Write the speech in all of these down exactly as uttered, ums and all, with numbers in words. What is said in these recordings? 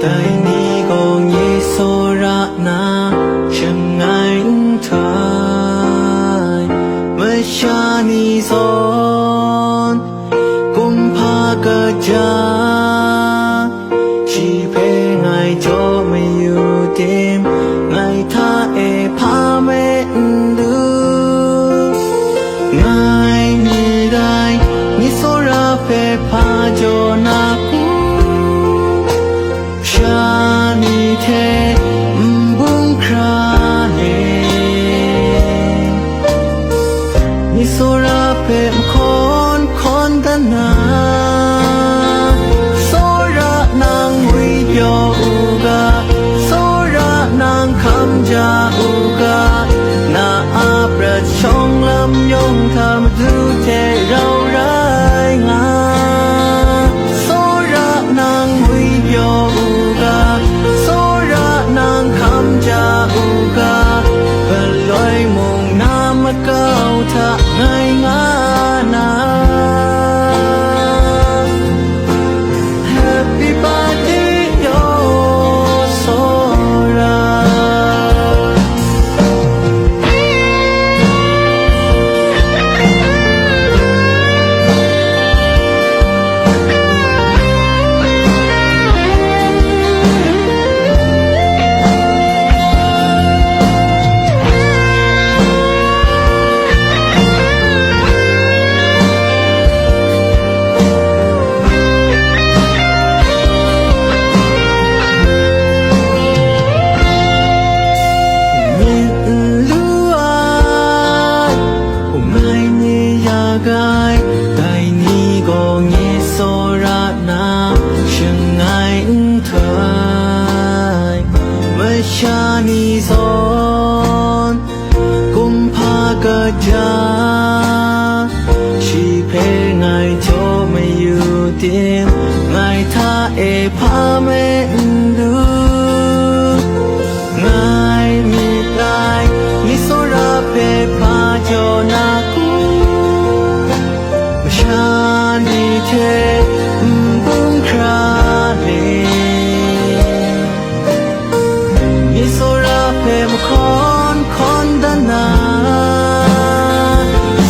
Dai ni gaw nye tsawra na shangai nhtoi, masha ni zawn kumhpa kaja, shi hpe ngai jaw mayu tim, ngai hta e hpa me n du. Ngai myit ai, nye tsawra hpe hpa jaw na ku? Sha ni hte n bung hkra le, nye tsawra hpe mahkawn hkawn dan na, tsawra nang ngwipyaw u ga, tsawra nang hkam ja u ga, na a prat shawng lam yawng hta madu hte rau rai nga. Tsawra nang ngwipyaw u ga, tsawra nang hkam ja u ga, galoi mung na makau hta ngai nga na. Happy birthday, your Sora. Myit n lu ai, hpung ai ni ya gai, dai ni gaw nye tsawra na shangai nhtoi, masha ni zawn kumhpa kaja, shi hpe ngai jaw mayu tim, ngai hta e hpa me n du. Ngai myit ai, nye tsawra hpe hpa jaw na ku? Masha ni hte n bung hkra le, nye tsawra hpe mahkawn hkawn dan na,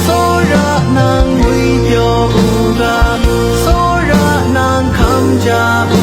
tsawra nang ngwipyaw u ga, tsawra nang hkam ja u